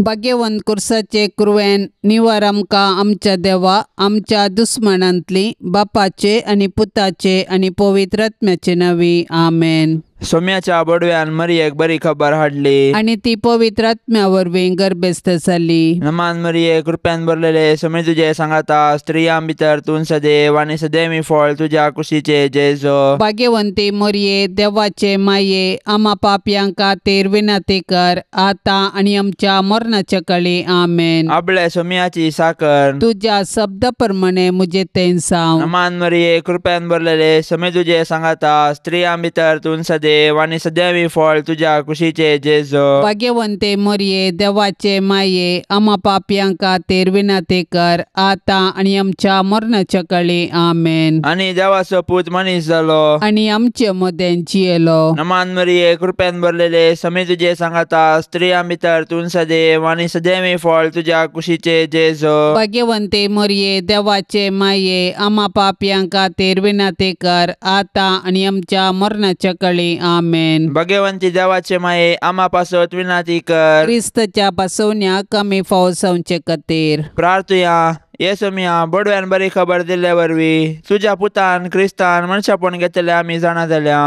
भाग्यवंत कुर्साचे कुरवेन निवार आमकां आमच्या देवा आमच्या दुस्मनांतली बापाचे आनी पुताचे आनी पवित्र आत्म्याचे नांवी आमेन. सोम्याच्या बडव्यान मरियेक बरी खबर हाडली आनी ती पवित्र आत्म्या वरवीं गर्भस्थ जाली. नमान मरिये कृपेन भरलेले सोमे तुजे सांगाता स्त्रियां भितर तूं सदैव आनी सदैवी फळ तुज्या कुशीचे जेजो. भाग्यवंती मरिये देवाचे माये आमा पापयां खातीर विनंती कर आतां आनी आमच्या मरणाच्या काळी आमेन. आपले सोम्याची साकर तुज्या शब्दा प्रमाणे मुजे तें जावं. नमान मरिये कृपेन भरलेले सोमे तुजे सांगाता स्त्रियां भितर तूं सदैव आनी सदैवी फळ तुज्या कुशीचे जेजो. भाग्यवंते मरिये देवाचे माये आमा पापयां खातीर विनंती कर आतां आनी आमच्या मरणाच्या काळी आमेन. आनी देवाचो पूत मनीस जालो आनी आमचे मदें जियेलो. नमान मरिये कृपेन भरलेले समे तुजे सांगाता स्त्रियां भितर तूं सदैव आनी सदैवी फळ तुज्या कुशीचे जेजो. भाग्यवंते मरिये देवाचे माये आमा पापयां खातीर विनंती कर आतां आनी आमच्या मरणाच्या काळी आमेन. भगवंती देवाचे माये आमा पासत विनंती कर क्रिस्तच्या बसवण्याक आमी फावो जावचे खातीर. प्रार्थुया. येसो मिया बडव्यान बरी खबर दिल्ले वरवीं तुज्या पुतान क्रिस्तान मनशापण घेतले आमी जाणा जाल्या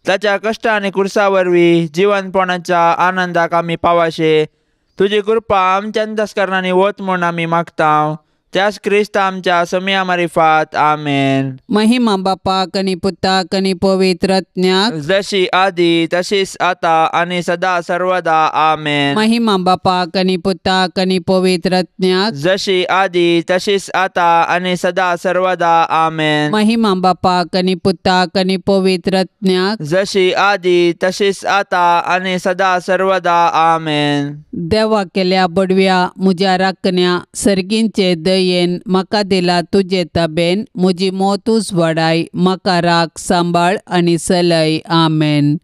ताच्या कश्ट आनी कुर्सा वरवीं जिवनपणाच्या आनंदाक आमी पावाशे. तुजी कृपा आमच्या अंतस्करणांनी वत म्हूण आमी मागता त्यास क्रिस्त आमच्या समिया मारिफात आमेन. महिमा बापाक आनी पुताक आनी पवित्र आत्म्याक जशी आदी तशीच आता आनी सदा सर्वदा आमेन. महिमा बापाक आनी पुताक आनी पवित्र आत्म्याक जशी आदी तशीच आता आनी सदा सर्वदा आमेन. महिमा बापाक आनी पुताक आनी पवित्र आत्म्याक जशी आदी तशीच आता आनी सदा सर्वदा आमेन. देवा केल्या बडव्या मुज्या राखण्या सर्गींचे दयेन म्हाका दिला तुजे ताबेन म्हजी मोतूच वाडाय म्हाका राख सांबाळ आनी सलय आमेन.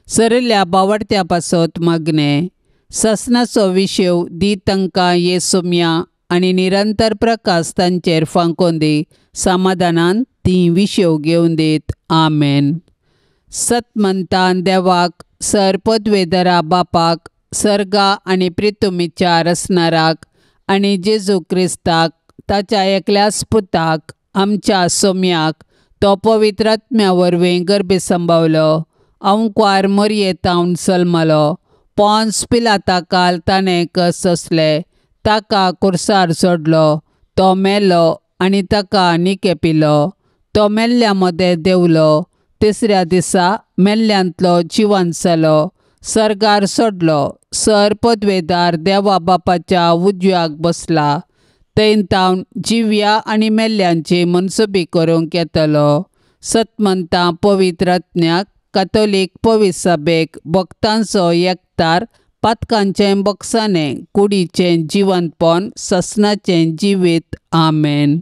सरल्या बावडत्या पासत मागणें ससनाचो विशेव दी तांकां येसुम्या आनी निरंतर प्रकाश तांचेर फांकोवन दी समाधानान ती विशेव घेवन दीत आमेन. सतमंतान देवाक सर पदवेधरा बापाक सर्गा आनी प्रितुमीच्या रसनाराक आनी जेजू क्रिस्ताक ताच्या एकल्याच पुताक आमच्या सोम्याक तो पवित्र आत्म्या वरवीं गर्भे संभावलो अंकुआर मरयेतावन सलमलो पोन्स पिलाता काल ताणें कस सोंसले ताका कुर्सार सोडलो तो मेलो आनी ताका निके पिलो तो मेल्ल्या मदें देंवलो तिसऱ्या दिसा मेल्ल्यांतलो जिवंत जालो सर्गार सोडलो सर पदवेदार देवा बापाच्या उजव्याक बसला थंय तावन जिव्या आनी मेल्ल्यांची मनसुबी करूंक येतलो. सतमंतां पवित्र आत्म्याक कातोलीक पवित्र सभेक भक्तांचो एकतार पातकांचें बक्षाणें कुडीचें जिवंतपण ससनाचें जिवीत आमेन.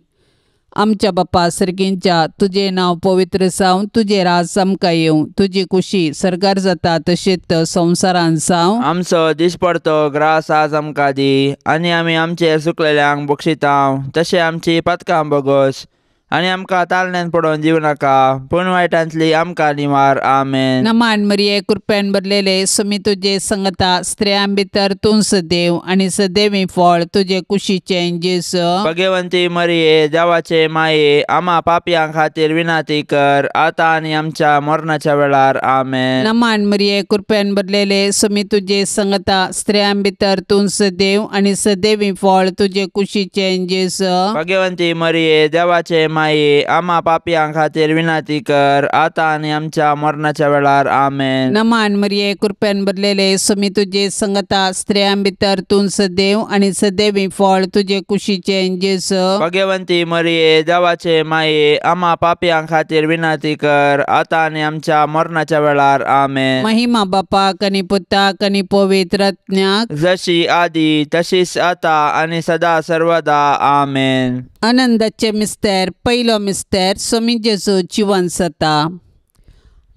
आमच्या बापा सर्गींच्या तुजें नांव पवित्र जावं तुजें राज आमकां येवं तुजी कुशी सर्गार जाता तशीच संवसारान जावं. आमचो दिसपडतो ग्रास आज आमकां दी आनी आमी आमचेर चुकलेल्यांक बक्षिता तशें आमची पातकां बोगस आनी आमकां तालण्यान पडोवन दिवं नाका पूण वायटांतली आमकां निवार आमेन. नमान मरिये कृपेन भरलेले सुमी तुजे संगता स्त्रियां भितर तूं सदैव आनी सदैवी फळ तुजे कुशीचें जेजू. भगवंती मरिये देवाचे माये आमा पापयां खातीर विनंती कर आतां आनी आमच्या मरणाच्या वेळार आमेन. नमान मरिये कृपेन भरलेले सुमी तुजे संगता स्त्रियां भितर तूं सदैव आनी सदैवी फळ तुजे कुशीचें जेजू. भगवंती मरिये देवाचे माये आमा पापयां खातीर विनंती कर आतां आनी आमच्या मरणाच्या वेळार आमेन. नमान मरिये कृपेन भरलेले सुमी तुजे संगता स्त्रियां भितर तूं सदैव आनी सदैवी फळ तुजे कुशीचें जेजू. भगवंती मरिये देवाचे माये आमा पापयां खातीर विनंती कर आतां आनी आमच्या मरणाच्या वेळार आमेन. महिमा बापाक आनी पुताक आनी पवित्र आत्म्याक जशी आदी तशीच आतां आनी सदा सर्वदा आमेन. आनंदाचे मिस्तेर पयलो मिस्तेर स्वामी जेजू जिवन जाता.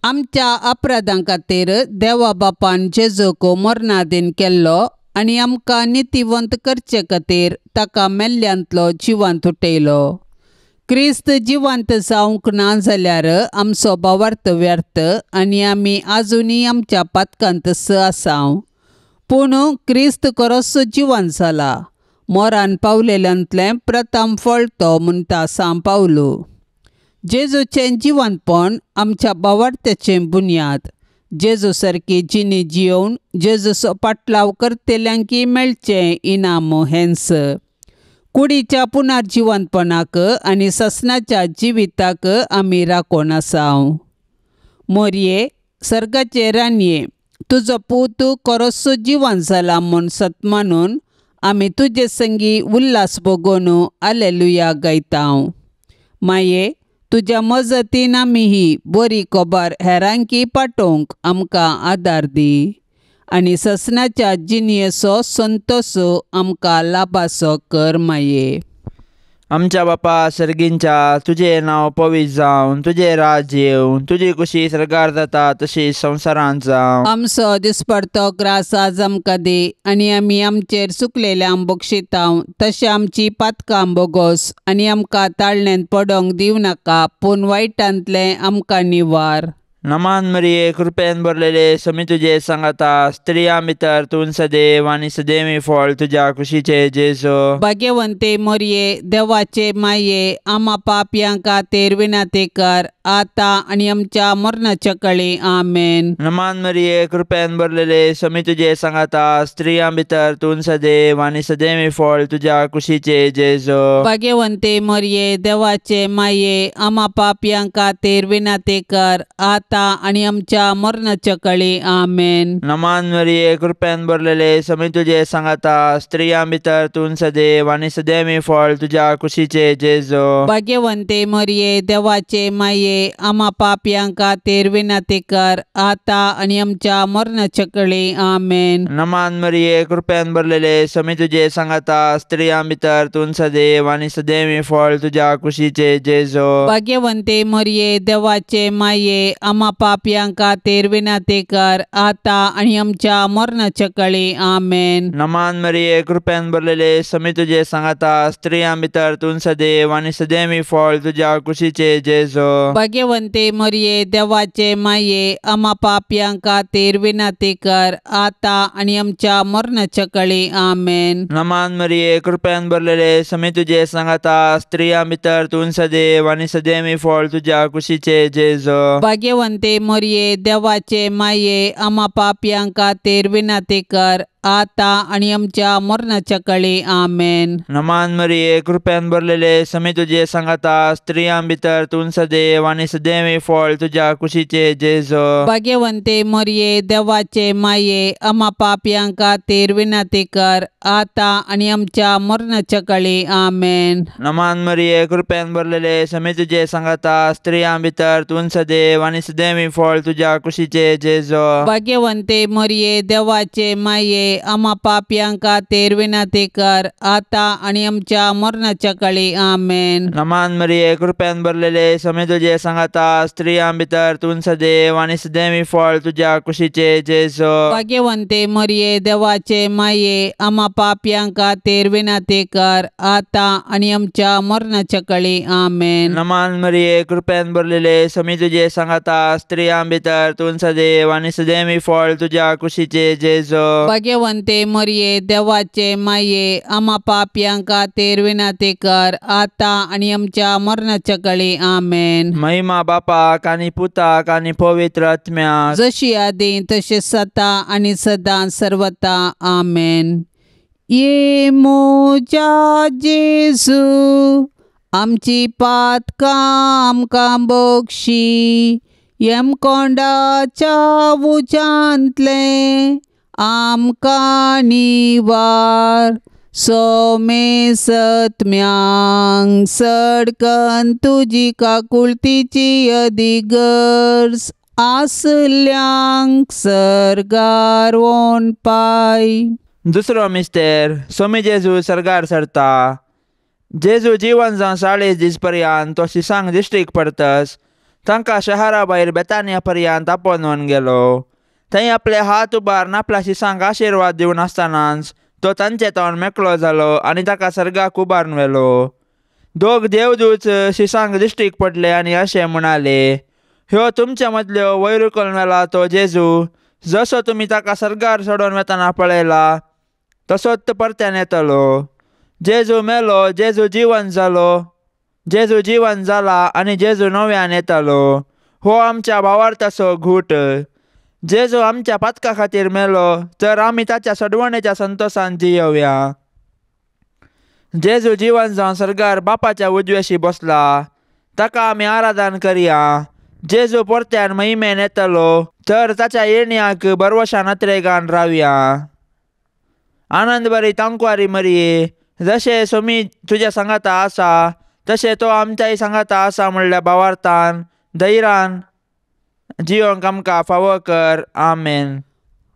आमच्या अपराधां खातीर देवा बापान जेजूक मरणादीन केल्लो आनी आमकां नितीवंत करचे खातीर ताका मेल्ल्यांतलो जिवंत उठयलो. क्रिस्त जिवंत जावंक ना जाल्यार आमचो भावार्थ व्यर्थ आनी आमी आजुनूय आमच्या पातकांत आसाव. पूण क्रिस्त करोस जिवन जाला मोरान पावलेल्यांतलें प्रथम फळ तो म्हणटा सांव पावलो. जेजूचें जिवनपण आमच्या बावार्थ्याचें बुन्याद. जेजू सारकी जिणी जियोवन जेजूचो पाटलाव करतल्यांकी मेळचें इनाम हेंच. कुडीच्या पुनर्जिवनपणाक आनी ससनाच्या जिविताक आमी राखून आसाव. मोरये सर्गाचे रानये तुजो पूत करोसो जिवन जाला म्हूण सत मानून आमी तुजे संगी उल्हास भोगोवन आलेलुया गायताव. माये तुज्या मजतीन आमी ही बरी खबर हेरांकी पाठोवंक आमकां आदार दी आनी ससनाच्या जिणयेचो संतोश आमकां लाभासो कर माये. आमच्या बापा सर्गींच्या तुजें नांव पवित्र जावन तुजें राज्य येवन तुजी कुशी सर्गार जाता तशी संवसारांत जावं. आमचो दिसपडतो ग्रास आज आमकां दी आनी आमी आमचेर चुकलेल्यांक बक्षितांव तशें आमची पातकां बोगोस आनी आमकां ताळण्यांत पडोंक दिवं नाका पूण वायटांतलें आमकां निवार. नमान मरिये कृपेन भरलेले समी तुजे सांगाता स्त्रियां भितर तूं सदैव आनी सदैवी फळ तुज्या कुशीचे जेजू. भाग्यवंते मोरये देवाचे माये आमा पापयां खातीर विनंती कर आतां आनी आमच्या मरणाच्या कळी. आमेन. नमान मरिये कृपेन भरलेले समी तुजे सांगाता स्त्रियां भितर तूं सदैव आनी सदैवी फळ तुज्या कुशीचे जेजू. भाग्यवंते मोरये देवाचे माये आमा पापयां खातीर विनंती कर आतां आनी आमच्या मरणाच्या कळी. आमेन. नमान मरिये कृपेन भरलेले समी तुजे सांगाता स्त्रियां भितर तूं सदैव आनी सदैवी फळ तुज्या कुशीचे जेजू. भाग्यवंते मोरये देवाचे माये आमा पापयां खातीर विनंती कर आतां आनी आमच्या मरणाच्या कळी. आमेन. नमान मरिये कृपेन भरलेले समी तुजे सांगाता स्त्रियां भितर तूं सदैव आनी सदैवी फळ तुज्या कुशीचे जेजू. भाग्यवंते मोरये देवाचे माये आमा पापयां खातीर विनंती कर आतां आनी आमच्या मरणाच्या कळी. आमेन. नमान मरिये कृपेन भरलेले समी तुजे सांगाता स्त्रियां भितर तूं सदैव आनी सदैवी फळ तुज्या कुशीचे जेजू. भाग्यवंते मोरये देवाचे माये आमा पापयां खातीर विनंती कर आतां आनी आमच्या मरणाच्या कळी. आमेन. नमान मरिये कृपेन भरलेले समी तुजे सांगाता स्त्रियां भितर तूं सदैव आनी सदैवी फळ तुज्या कुशीचे जेजू. भाग्यवंते मोरये देवाचे माये आमा पापयां खातीर विनंती कर आतां आनी आमच्या मरणाच्या कळी. आमेन. नमान मरिये कृपेन भरलेले समी तुजे सांगाता स्त्रियां भितर तूं सदैव आनी सदैवी फळ तुज्या कुशीचे जेजू. भाग्यवंते मोरये देवाचे माये आमा पापयां खातीर विनंती कर आतां आनी आमच्या मरणाच्या कळी. आमेन. नमान मरिये कृपेन भरलेले समी तुजे सांगाता स्त्रियां भितर तूं सदैव आनी सदैवी फळ तुज्या कुशीचे जेजू. भाग्यवंते मोरये देवाचे माये आमा पापयां खातीर विनंती कर आतां आनी आमच्या मरणाच्या कळी. आमेन. नमान मरिये कृपेन भरलेले समी तुजे सांगाता स्त्रियां भितर तूं सदैव आनी सदैवी फळ तुज्या कुशीचे जेजू. भाग्यवंते मोरये देवाचे माये आमा पापयां खातीर विनंती कर आतां आनी आमच्या मरणाच्या कळी. आमेन. नमान मरिये कृपेन भरलेले समी तुजे सांगाता स्त्रियां भितर तूं सदैव आनी सदैवी फळ तुज्या कुशीचे जेजू. भाग्यवंते मोरये देवाचे माये आमा पापयां खातीर विनंती कर आतां आनी आमच्या मरणाच्या कळी. आमेन. महिमा बापाक आनी पुताक आनी पवित्र आत्म्याक जशी आदी तशी सता आनी सदां सर्वता. आमेन. ये मोजा जेजू आमची पातकां आमकां बक्षी यमकोंडाच्या उज्यांतलें आमकां निवार. सोमे सत्म्यांक सडकन तुजी काकुळतीची अदिगर्ज आसल्यांक सर्गार वोन पाय. दुसरो मिस्तेर सोमी जेजू सर्गार सरता. जेजू जिवन जावन 40 दीस पर्यंत तो शिसांक दिश्टीक पडतस तांकां शहरा भायर बेतानिया पर्यंत आपोवन गेलो. थंय आपले हात उबारून आपल्या शिसांक आशिर्वाद दिवन आसतनाच तो तांचे तोंड मेकळो जालो आनी ताका सर्गाक उबारून व्हेलो. दोग देवदूत शिसांक दिश्टीक पडले आनी अशें म्हणाले, ह्यो तुमच्या मदल्यो वयर उखलून व्हेला तो जेजू जसो तुमी ताका सर्गार सोडून वेतना पळयला तसोच परत्यान येतलो. जेजू मेलो, जेजू जिवन जालो, जेजू जिवन जाला आनी जेजू नव्यान येतलो. हो आमच्या भावार्थाचो घूट. जेजू आमच्या पातका खातीर मेलो तर आमी ताच्या सडवणेच्या संतोशान जियोवया. जेजू जिवन जावन सर्गार बापाच्या उजव्याशी बसला, ताका आमी आराधन करया. जेजू परत्यान महिमेन येतलो तर ताच्या येण्याक बरवशान अत्रेगान रावया. आनंद बरी तांकवारी मरये, जशें सोमी तुज्या सांगाता आसा तशें तो आमच्याय सांगाता आसा म्हणल्या भावार्थान धैर्यान जिवंक आमकां फावो कर. आमेन.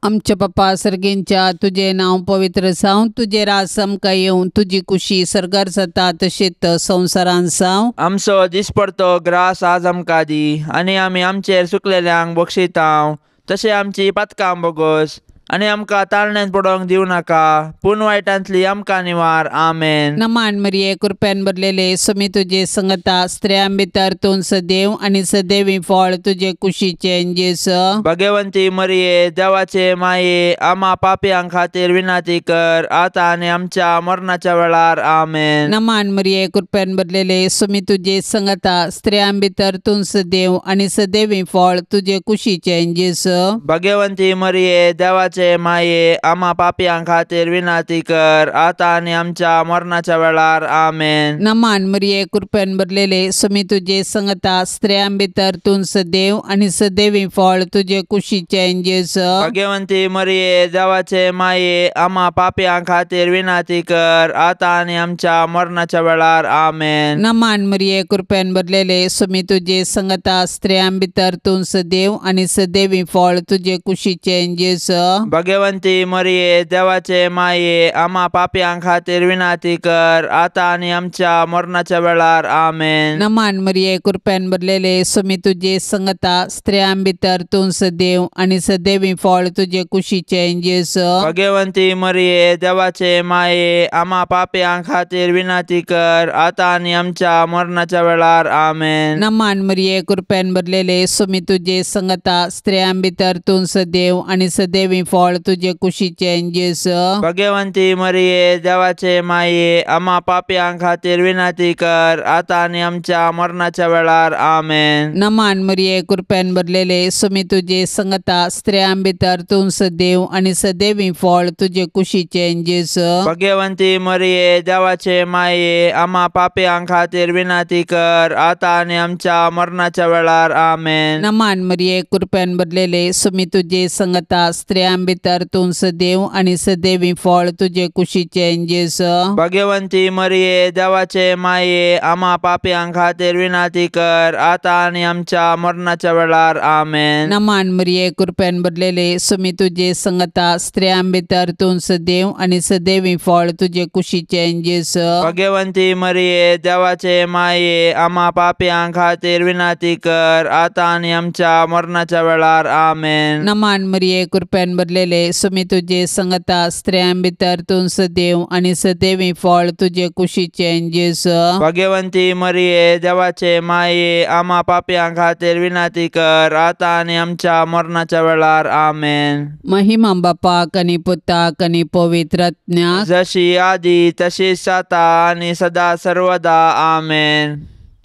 आमच्या बापा सर्गींच्या, तुजें नांव पवित्र जावं, तुजें राज आमकां येवं, तुजी कुशी सर्गार जाता तशेंच संवसारान जावं. आमचो दिसपडतो ग्रास आज आमकां दी आनी आमी आमचेर सुकलेल्यांक बक्षितांव तशें आमची पातकां बोगोस आनी आमकां ताळण्यान पडोवंक दिवं नाका, पूण वायटांतली आमकां निवार. आमेन. नमान मरिये, कृपेन भरलेले, स्वामी तुजे संगता, स्त्रियां भितर तूं सदैव आनी सदैवी फळ तुजे कुशीचें जेजू. भगवंती मरिये, देवाचे माये, आमा पापयां खातीर विनंती कर आतां आनी आमच्या मरणाच्या वेळार. आमेन. नमान मरिये, कृपेन भरलेले, स्वामी तुजे संगता, स्त्रियां भितर तूं सदैव आनी सदैवी फळ तुजे कुशीचें जेजू. भगवंती मरिये, देवाचे माये, आमा पापयां खातीर विनंती कर आतां आनी आमच्या मरणाच्या वेळार. आमेन. नमान मरिये, कृपेन भरलेले, स्वामी तुजे संगता, स्त्रियां भितर तूं सदैव आनी सदैवी फळ तुजे कुशीचें जेजू. भगवंती मरिये, देवाचे माये, आमा पापयां खातीर विनंती कर आतां आनी आमच्या मरणाच्या वेळार. आमेन. नमान मरिये, कृपेन भरलेले, स्वामी तुजे संगता, स्त्रियां भितर तूं सदैव आनी सदैवी फळ तुजे कुशीचें जेजू. भगवंती मरिये, देवाचे माये, आमा पापयां खातीर विनंती कर आतां आनी आमच्या मरणाच्या वेळार. आमेन. नमान मरिये, कृपेन भरलेले, स्वामी तुजे संगता, स्त्रियां भितर तूं सदैव आनी सदैवी फळ तुजे कुशीचें जेजू. भगवंती मरिये, देवाचे माये, आमा पापयां खातीर विनंती कर आतां आनी आमच्या मरणाच्या वेळार. आमेन. नमान मरिये, कृपेन भरलेले, स्वामी तुजे संगता, स्त्रियां भितर तूं सदैव आनी सदैवी फळ तुजे कुशीचें जेजू. भगवंती मरिये, देवाचे माये, आमा पापयां खातीर विनंती कर आतां आनी आमच्या मरणाच्या वेळार. आमेन. नमान मरिये, कृपेन भरलेले, स्वामी तुजे संगता, स्त्रियां भितर तूं सदैव आनी सदैवी फळ तुजे कुशीचें जेजू. भगवंती मरिये, देवाचे माये, आमा पापयां खातीर विनंती कर आतां आनी आमच्या मरणाच्या वेळार. आमेन. नमान मरिये, कृपेन भरलेले, स्वामी तुजे संगता, स्त्रियां भितर तूं सदैव आनी सदैवी फळ तुजे कुशीचें जेजू. भगवंती मरिये, देवाचे माये, आमा पापयां खातीर विनंती कर आतां आनी आमच्या मरणाच्या वेळार. आमेन. नमान मरिये, कृपेन भरलेले, स्वामी तुजे संगता, स्त्रियां भितर तूं सदैव आनी सदैवी फळ तुजे कुशीचें जेजू. भगवंती मरिये, देवाचे माये, आमा पापयां खातीर विनंती कर आतां आनी आमच्या मरणाच्या वेळार. आमेन. नमान मरिये, कृपेन भरलेले, स्वामी तुजे संगता, स्त्रियां भितर तूं सदैव आनी सदैवी फळ तुजे कुशीचें जेजू. भगवंती मरिये, देवाचे माये, आमा पापयां खातीर विनंती कर आतां आनी आमच्या मरणाच्या वेळार. आमेन. महिमा बापाक आनी पुताक आनी पवित्र आत्म्याक, जशी आदी तशीच आतां आनी सदा सर्वदा. आमेन.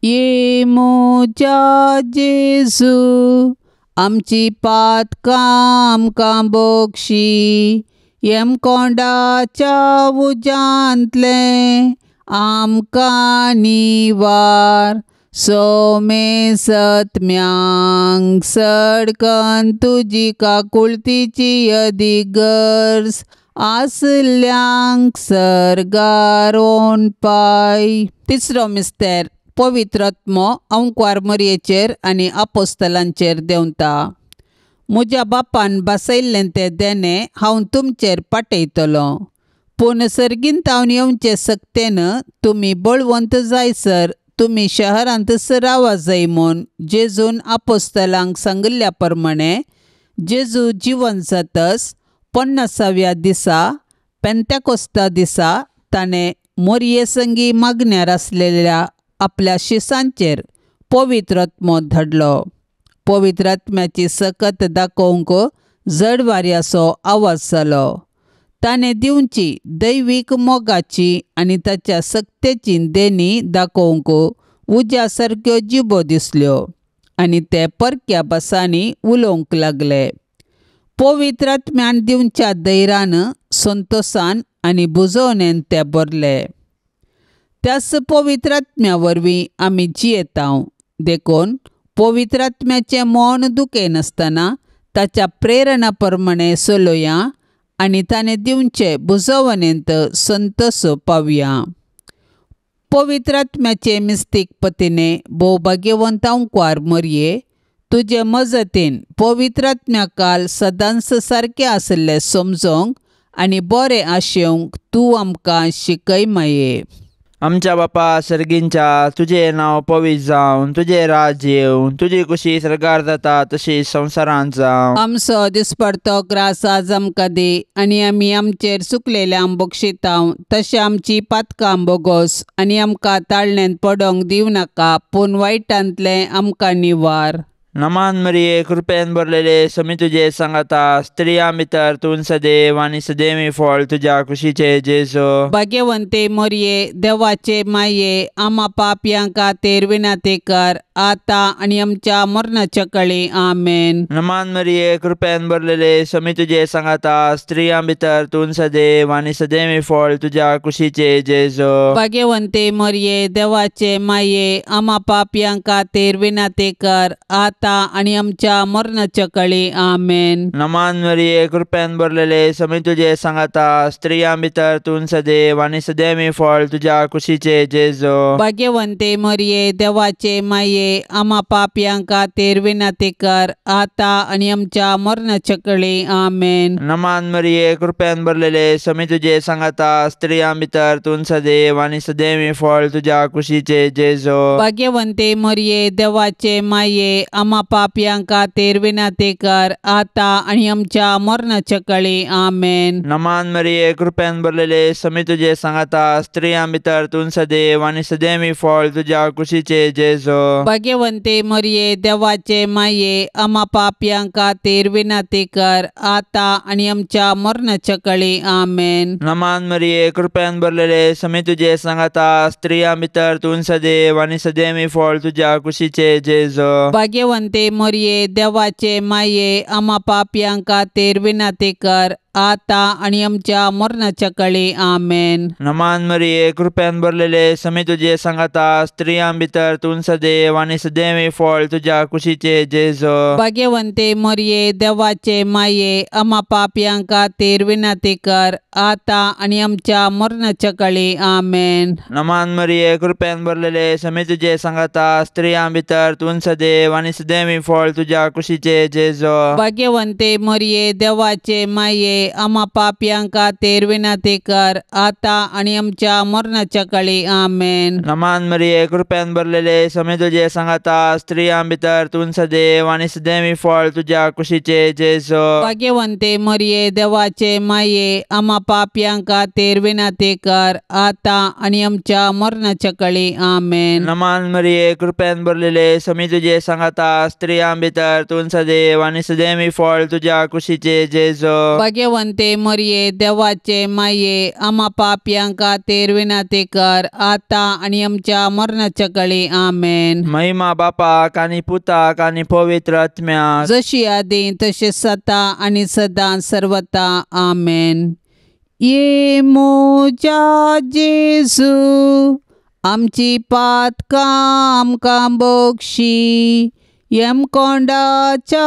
ये म्हज्या जेजू, आमची पातकां आमकां बक्षी, यमकोंडाच्या उज्यांतलें आमकां निवार, सोमे सत्म्यांक सडकन तुजी काकुळतीची अदीक गरज आसल्यांक सर्गार पाय. तिसरो मिस्तेर, पवित्र आत्मो अंकवार मरयेचेर आनी आपोस्तलांचेर देंवता. म्हज्या बापान बसयल्लें तें देणें हांव तुमचेर पाटयतलो, पूण सर्गींतावन येवचे सक्तेन तुमी बळवंत जायसर तुमी शहरांतच रावा जाय म्हूण जेजून आपोस्तलांक सांगिल्ल्या प्रमाणे जेजू जिवन जातच 50व्या दिसा पेंतेकोस्ता दिसा ताणें मोरये संगी मागण्यार आसलेल्या आपल्या शिसांचेर पवित्र आत्मो धाडलो. पवित्र आत्म्याची सकत दाखोवंक जड वाऱ्याचो आवाज जालो. ताणें दिवची दैवीक मोगाची आनी ताच्या सक्तेची देणी दाखोवंक उज्या सारक्यो जिबो दिसल्यो आनी ते परक्या भासांनी उलोवंक लागले. पवित्र आत्म्यान दिवच्या धैर्यान, संतोसान आनी बुजोवणेन ते भरले. त्याच पवित्र आत्म्या वरवीं आमी जियेतांव. देखून पवित्र आत्म्याचें मन दुखयनासतना ताच्या प्रेरणा प्रमाणें चलोया आनी ताणें दिवचे बुजोवणेंत संतोष पावया. पवित्र आत्म्याचे मिस्तीक पतीने भोव भाग्यवंत अंकवार मरये, तुजे मजतीन पवित्र आत्म्या काल सदांच सारकें आशिल्लें समजोंक आनी बरें आशेवंक तूं आमकां शिकय माये. आमच्या बापा सर्गींच्या, तुजें नांव पवित्र जावन, तुजें राज्य येवन, तुजी कुशी सर्गार जाता तशी संवसारांत जावं. आमचो दिसपडतो ग्रास आज आमकां दी आनी आमी आमचेर चुकलेल्यांक बक्षितांव तशें आमची पातकां बोगोस आनी आमकां ताळणेंत पडोंक दिवं नाका, पूण वायटांतलें आमकां निवार. नमान मरिये, कृपेन भरलेले, समी तुजे सांगाता, स्त्रियां भितर तूं सदैव आनी सदैवी फळ तुज्या कुशीचे जेजू. भाग्यवंते मरिये, देवाचे माये, आमा पापयां खातीर विनंती कर, आतां आनी आमच्या मरणाच्या कळी. आमेन. नमान मरिये, कृपेन भरलेले, समी तुजे सांगाता, स्त्रियां भितर तूं सदैव आनी सदैवी फळ तुज्या कुशीचे जेजू. भाग्यवंते मरिये, देवाचे माये, आमा पापयां खातीर विनंती कर, आतां आनी आमच्या मरणाच्या कळी. आमेन. नमान मरिये, कृपेन भरलेले, समी तुजे सांगाता, स्त्रियां भितर तूं सदैव आनी सदैवी फळ तुज्या कुशीचे जेजू. भाग्यवंते मरिये, देवाचे माये, आमा पापयां खातीर विनंती कर, आतां आनी आमच्या मरणाच्या कळी. आमेन. नमान मरिये, कृपेन भरलेले, समी तुजे सांगाता, स्त्रियां भितर तूं सदैव आनी सदैवी फळ तुज्या कुशीचे जेजू. भाग्यवंते मरिये, देवाचे माये, आमा पापयां खातीर विनंती कर, आतां आनी आमच्या मरणाच्या कळी. आमेन. नमान मरिये, कृपेन भरलेले, समी तुजे सांगाता, स्त्रियां भितर तूं सदैव आनी सदैवी फळ तुज्या कुशीचे जेजू. भाग्यवंते मरिये, देवाचे माये, आमा पापयां खातीर विनंती कर, आतां आनी आमच्या मरणाच्या कळी. आमेन. नमान मरिये, कृपेन भरलेले, समी तुजे सांगाता, स्त्रियां भितर तूं सदैव आनी सदैवी फळ तुज्या कुशीचे जेजू. भाग्यवंते मरिये, देवाचे माये, आमा पापयां खातीर विनंती कर, आतां आनी आमच्या मरणाच्या कळी. आमेन. नमान मरिये, कृपेन भरलेले, समी तुजे सांगाता, स्त्रियां भितर तूं सदैव आनी सदैवी फळ तुज्या कुशीचे जेजू. भाग्यवंते मरिये, देवाचे माये, आमा पापयां खातीर विनंती कर, आतां आनी आमच्या मरणाच्या कळी. आमेन. नमान मरिये, कृपेन भरलेले, समी तुजे सांगाता, स्त्रियां भितर तूं सदैव आनी सदैवी फळ तुज्या कुशीचे जेजू. भाग्यवंते मरिये, देवाचे माये, आमा पापयां खातीर विनंती कर, आतां आनी आमच्या मरणाच्या कळी. आमेन. नमान मरिये, कृपेन भरलेले, समी तुजे सांगाता, स्त्रियां भितर तूं सदैव आनी सदैवी फळ तुज्या कुशीचे जेजू. भाग्यवंते मरिये, देवाचे माये, आमा पापयां खातीर विनंती कर, आतां आनी आमच्या मरणाच्या कळी. आमेन. नमान मरिये, कृपेन भरलेले, समी तुजे सांगाता, स्त्रियां भितर तूं सदैव आनी सदैवी फळ तुज्या कुशीचे जेजू. भाग्यवंते मरिये, देवाचे माये, आमा पापयां खातीर विनंती कर, आतां आनी आमच्या मरणाच्या कळी. आमेन. महिमा बापाक आनी पुताक आनी पवित्र आत्म्याक, जशी आदी तशी सता आनी सदां सर्वता. आमेन. ये मोजा जेजू, आमची पातकां आमकां बक्षी, यमकोंडाच्या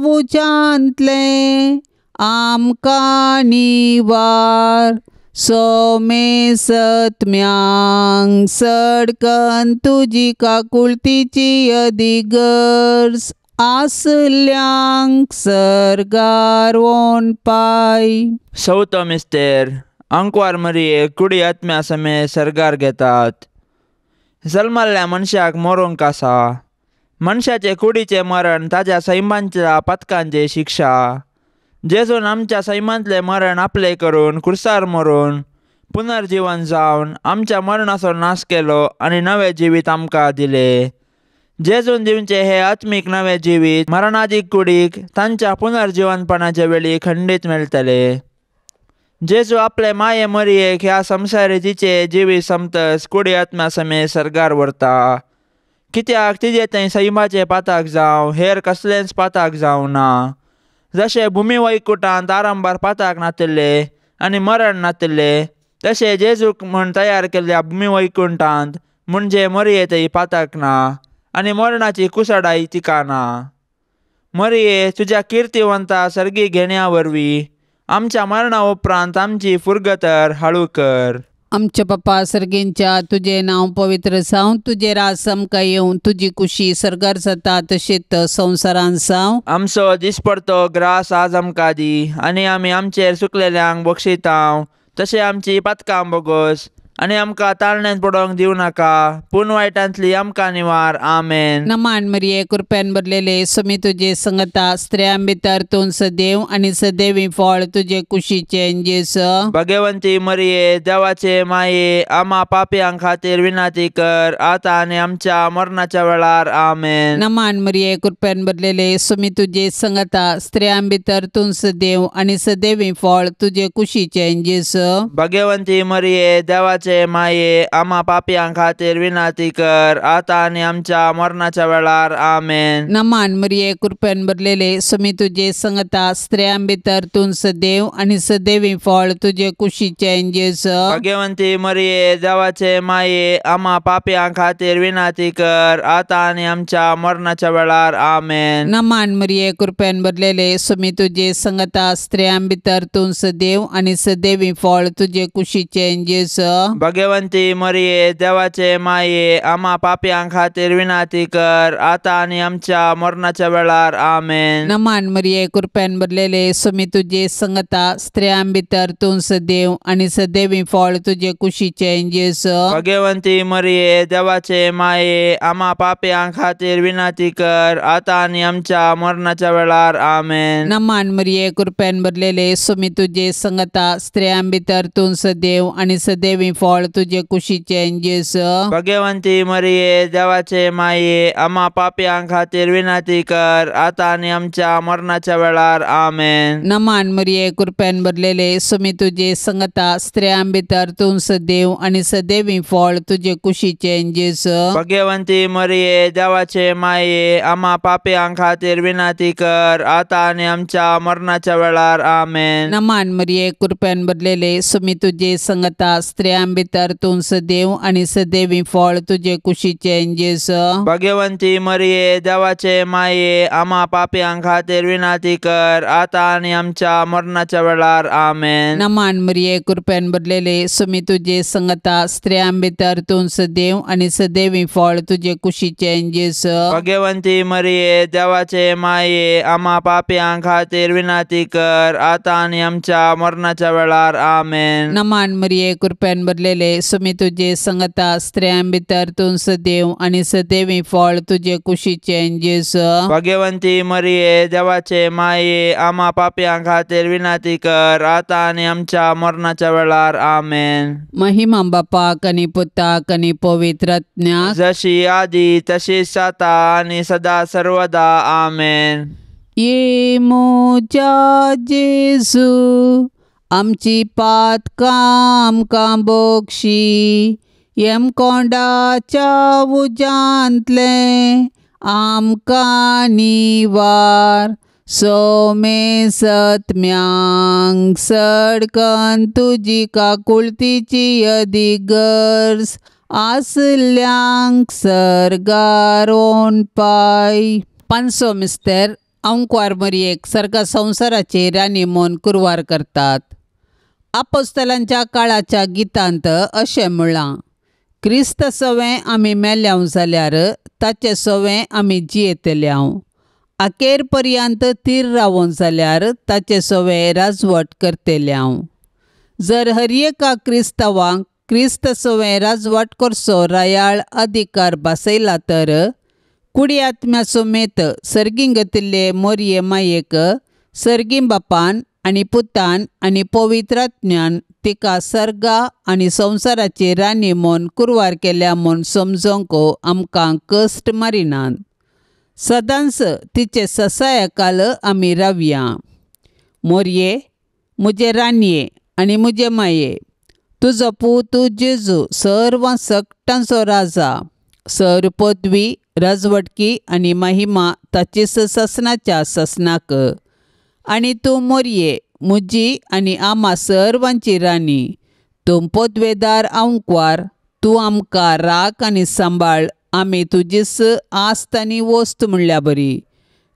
उज्यांतलें आमकां निवार, सोमे सत्म्यांक सडकन तुजी काकुळतीची अदिगर्ज आसल्यांक सर्गार वोन पाय. सौतो मिस्तेर, अंकवार मरिये कुडी आत्म्या समे सर्गार घेतात. जल्मल्ल्या मनशाक मरूंक आसा. मनशाचे कुडीचें मरण ताज्या सैमांच्या पातकांची शिक्षा. जेजून आमच्या सैमांतलें मरण आपलें करून कुर्सार मरून पुनर्जीवन जावन आमच्या मरणाचो नाश केलो आनी नवें जिवीत आमकां दिलें. जेजून दिवचे हे आत्मीक नवे जिवीत मरणादीक कुडीक तांच्या पुनर्जिवनपणाच्या वेळी खंडीत मेळटले. जेजू आपले माये मरयेक ह्या संवसारी तिचे जिवीत समतस कुडी आत्म्या समेत सर्गार व्हरता. कित्याक तिजे थंय सैमाचे पाताक जावं हेर कसलेंच पाताक जावं ना. जशें भुमी वैकुटांत आरंभार पाताक नातिल्ले आनी मरण नातिल्ले तशें जेजूक म्हूण तयार केल्ल्या भुमी वैकुंठांत म्हणजे मरये थंय पाताक ना आनी मरणाची कुसडाय तिका ना. मरये तुज्या किर्तिवंता सर्गी घेण्या वरवीं आमच्या मरणा उपरांत आमची फुरगतर हाळू कर. आमच्या पप्पा सर्गींच्या तुजें नांव पवित्र जावं, तुजें राज आमकां येवं, तुजी कुशी सर्गार जाता तशीच संवसारांत जावं. आमचो दिसपडतो ग्रास आज आमकां दी आनी आमी आमचेर सुकलेल्यांक बक्षितांव तशें आमची पातकां बोगोस आनी आमकां ताळण्यांत पडोवंक दिवं नाका पूण वायटांतली आमकां निवार. आमेन. नमान मरिये, कृपेन भरलेले, स्वामी तुजे संगता, स्त्रियां भितर तूं सदैव आनी सदैवी फळ तुजे कुशीचें जेजू. भगवंती मरिये, देवाचे माये, आमा पापयां खातीर विनंती कर आतां आनी आमच्या मरणाच्या वेळार. आमेन. नमान मरिये, कृपेन भरलेले, स्वामी तुजे संगता, स्त्रियां भितर तूं सदैव आनी सदैवी फळ तुजे कुशीचें जेजू. भगवंती मरिये, देवाचे माये, आमा पापयां खातीर विनंती कर आतां आनी आमच्या मरणाच्या वेळार. आमेन. नमान मरिये, कृपेन भरलेले, स्वामी तुजे संगता, स्त्रियां भितर तूं सदैव आनी सदैवी फळ तुजे कुशीचें जेजू. भगवंती मरिये, देवाचे माये, आमा पापयां खातीर विनंती कर आतां आनी आमच्या मरणाच्या वेळार. आमेन. नमान मरिये, कृपेन भरलेले, स्वामी तुजे संगता, स्त्रियां भितर तूं सदैव आनी सदैवी फळ तुजे कुशीचें जेजू. भगवंती मरिये, देवाचे माये, आमा पापयां खातीर विनंती कर आतां आनी आमच्या मरणाच्या वेळार. आमेन. नमान मरिये, कृपेन भरलेले, स्वामी तुजे संगता, स्त्रियां भितर तूं सदैव आनी सदैवी फळ तुजे कुशीचें जेजू. भगवंती मरिये, देवाचे माये, आमा पापयां खातीर विनंती कर आतां आनी आमच्या मरणाच्या वेळार. आमेन. नमान मरिये, कृपेन भरलेले, स्वामी तुजे संगता, स्त्रियां भितर तूं सदैव आनी सदैवी फळ तुजे कुशीचें जेजू. भगवंती मरिये, देवाचे माये, आमा पापयां खातीर विनंती कर आतां आनी आमच्या मरणाच्या वेळार. आमेन. नमान मरिये, कृपेन भरलेले, स्वामी तुजे संगता, स्त्रियां भितर तूं सदैव आनी सदैवी फळ तुजे कुशीचें जेजू. भगवंती मरिये, देवाचे माये, आमा पापयां खातीर विनंती कर आतां आनी आमच्या मरणाच्या वेळार. आमेन. नमान मरिये, कृपेन भरलेले, स्वामी तुजे संगता, स्त्रियां भितर तूं सदैव आनी सदैवी फळ तुजे कुशीचें जेजू. भगवंती मरिये, देवाचे माये, आमा पापयां खातीर विनंती कर आतां आनी आमच्या मरणाच्या वेळार. आमेन. नमान मरिये, कृपेन भरलेले, स्वामी तुजे संगता, स्त्रियां भितर तूं सदैव आनी सदैवी फळ तुजे कुशीचें जेजू. भगवंती मरिये, देवाचे माये, आमा पापयां खातीर विनंती कर आतां आनी आमच्या मरणाच्या वेळार. आमेन. नमान मरिये, कृपेन भरलेले, स्वामी तुजे संगता, स्त्रियां भितर तूं सदैव आनी सदैवी फळ तुजे कुशीचें जेजू. भगवंती मरिये, देवाचे माये, आमा पापयां खातीर विनंती कर आतां आनी आमच्या मरणाच्या वेळार. आमेन. महिमा बापाक आनी पुताक आनी पवित्र आत्म्याक, जशी आदी तशीच आतां आनी सदा सर्वदा. आमेन. ये म्हज्या जेजू, आमची पातकां आमकां बक्षी, यमकोंडाच्या उज्यांतलें आमकां निवार, सोमे सत्म्यांक सडकन तुजी काकुळतीची अदीक गरज आसल्यांक सर्गार पाय. पांचसो मिस्तर अंकवार मरयेक सर्गा संवसाराचे राणी म्हूण कुरवार करतात. आपोस्तलांच्या काळाच्या गितांत अशें म्हळां, क्रिस्त सवें आमी मेल्यांव जाल्यार ताचे सवें आमी जियेतल्यांव, अखेर पर्यंत थीर रावोन जाल्यार ताचे सवें राजवट करतल्यांव. जर हर एका क्रिस्तांवांक क्रिस्त सवें राजवट करचो रायाळ अधिकार भासयला तर कुडी आत्म्या समेत सर्गीं घेतिल्ले मोरये मायेक सर्गीं बापान आनी पुतान आनी पवित्र आत्म्यान तिका सर्गा आनी संवसाराची राणी म्हूण कुरवार केल्या म्हूण समजोंक आमकां कश्ट मारिनात. सदांच तिचे ससायकाल आमी रावया. मोरये म्हजे राणये आनी म्हजे माये, तुजो पूत जेजू सर्व सकटांचो राजा, सर पदवी राजवटकी आनी महिमा ताचीच ससनाच्या ससनाक. आनी तूं मोरये म्हजी आनी आमा सर्वांची राणी, तूं पदवेदार आंकवार, तूं आमकां राख आनी सांबाळ, आमी तुजीच आस्त आनी वस्त म्हणल्या बरी.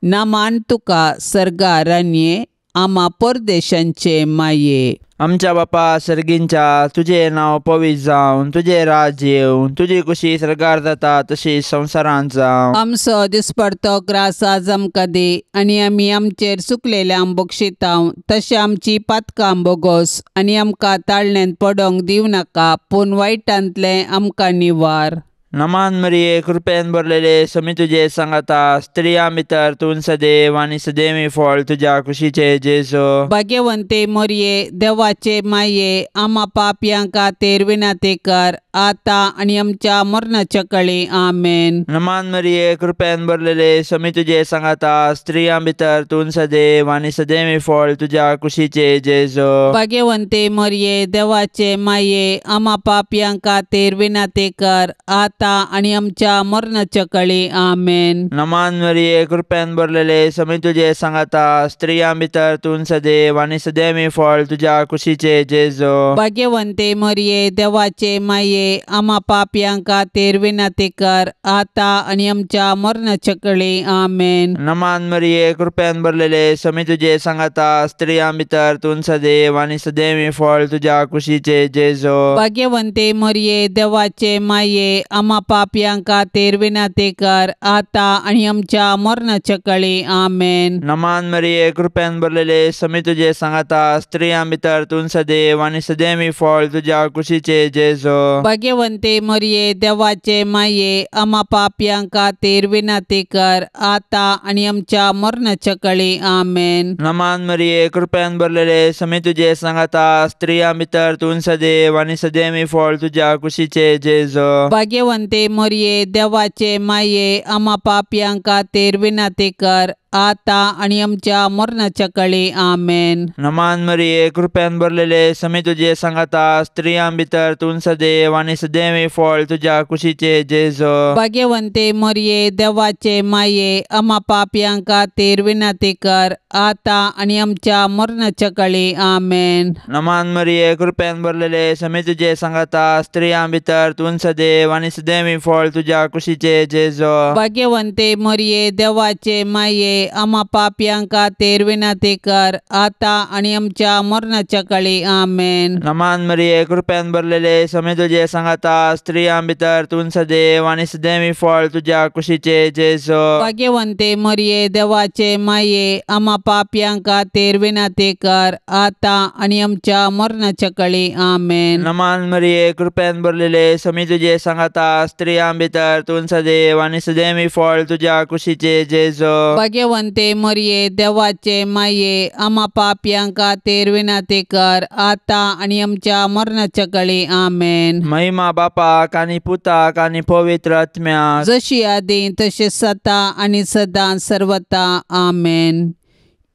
नामान तुका सर्गा राणये, आमा परदेशांचे माये. आमच्या बापा सर्गींच्या, तुजें नांव पवित्र जावन, तुजें राज्य येवन, तुजी कुशी सर्गार जाता तशी संवसारांत जावं. आमचो दिसपडतो ग्रास आज आमकां दी आनी आमी आमचेर चुकलेल्यांक बक्षितांव तशें आमची पातकां बोगोस आनी आमकां ताळण्यांत पडोंक दिवं नाका, पूण वायटांतलें आमकां निवार. नमान मरिये, कृपेन भरलेले, समी तुजे सांगाता, स्त्रियां भितर तूं सदैव आनी सदैवी फळ तुज्या कुशीचे जेजू. भाग्यवंते मोरये, देवाचे माये, आमा पापयां खातीर विनंती कर आतां आनी आमच्या मरणाच्या कळी. आमेन. नमान मरिये, कृपेन भरलेले, समी तुजे सांगाता, स्त्रियां भितर तूं सदैव आनी सदैवी फळ तुज्या कुशीचे जेजू. भाग्यवंते मोरये, देवाचे माये, आमा पापयां खातीर विनंती कर आतां आनी आमच्या मरणाच्या कळी. आमेन. नमान मरिये, कृपेन भरलेले, समी तुजे सांगाता, स्त्रियां भितर तूं सदैव आनी सदैवी फळ तुज्या कुशीचे जेजू. भाग्यवंते मोरये, देवाचे माये, आमा पापयां खातीर विनंती कर आतां आनी आमच्या मरणाच्या कळी. आमेन. नमान मरिये, कृपेन भरलेले, समी तुजे सांगाता, स्त्रियां भितर तूं सदैव आनी सदैवी फळ तुज्या कुशीचे जेजू. भाग्यवंते मोरये, देवाचे माये, आमा पापयां खातीर विनंती कर आतां आनी आमच्या मरणाच्या कळी. आमेन. नमान मरिये, कृपेन भरलेले, समी तुजे सांगाता, स्त्रियां भितर तूं सदैव आनी सदैवी फळ तुज्या कुशीचे जेजू. भाग्यवंते मोरये, देवाचे माये, आमा पापयां खातीर विनंती कर आतां आनी आमच्या मरणाच्या कळी. आमेन. नमान मरिये, कृपेन भरलेले, समी तुजे सांगाता, स्त्रियां भितर तूं सदैव आनी सदैवी फळ तुज्या कुशीचे जेजू. भाग्यवंते मोरये, देवाचे माये, आमा पापयां खातीर विनंती कर आतां आनी आमच्या मरणाच्या कळी. आमेन. नमान मरिये, कृपेन भरलेले, समी तुजे सांगाता, स्त्रियां भितर तूं सदैव आनी सदैवी फळ तुज्या कुशीचे जेजू. भाग्यवंते मोरये, देवाचे माये, आमा पापयां खातीर विनंती कर आतां आनी आमच्या मरणाच्या कळी. आमेन. नमान मरिये, कृपेन भरलेले, समी तुजे सांगाता, स्त्रियां भितर तूं सदैव आनी सदैवी फळ तुज्या कुशीचे जेजू. भाग्यवंते मोरये, देवाचे माये, आमा पापयां खातीर विनंती कर आतां आनी आमच्या मरणाच्या कळी. आमेन. नमान मरिये, कृपेन भरलेले, समी तुजे सांगाता, स्त्रियां भितर तूं सदैव आनी सदैवी फळ तुज्या कुशीचे जेजू. भाग्यवंते मोरये, देवाचे माये, आमा पापयां खातीर विनंती कर आतां आनी आमच्या मरणाच्या कळी. आमेन. नमान मरिये, कृपेन भरलेले, समी तुजे सांगाता, स्त्रियां भितर तूं सदैव आनी सदैवी फळ तुज्या कुशीचे जेजू. भाग्यवंते मोरये, देवाचे माये, आमा पापयां खातीर विनंती कर आतां आनी आमच्या मरणाच्या कळी. आमेन. महिमा बापाक आनी पुताक आनी पवित्र आत्म्याक, जशी आदी तशी सता आनी सदां सर्वता. आमेन.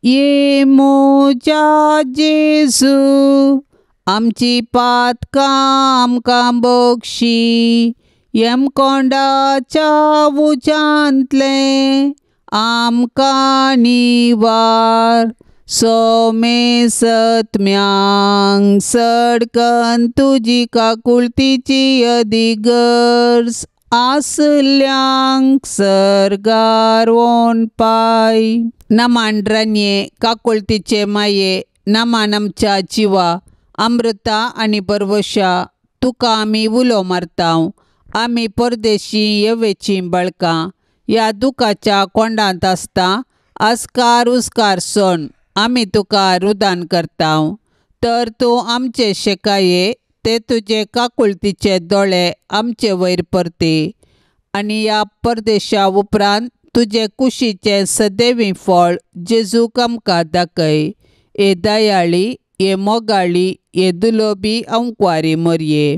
ये म्हज्या जेजू, आमची पातकां आमकां बक्षी, यमकोंडाच्या उज्यांतलें आमकां निवार, सोमे सत्म्यांक सडकन तुजी काकुळतीची अदिगर्ज आसल्यांक सर्गार वोन पाय. नमान रानये, काकुळतीचे माये, नमान आमच्या जिवा, अमृता आनी परवशा, तुका आमी उलो मारतांव. आमी परदेशी येवेचीं बळकां ह्या दुखाच्या कोंडांत आसता आस्कार उस्कार सोण आमी तुका रुदान करतांव. तर तूं आमचे शेकाये ते तुजे काकुळतीचे दोळे आमचे वयर परती आनी ह्या परदेशा उपरांत तुजे कुशीचें सदैवी फळ जेजूक आमकां दाखय. हे दयाळी, हे मोगाळी, हे दुलोबी अंकवारी मोरये,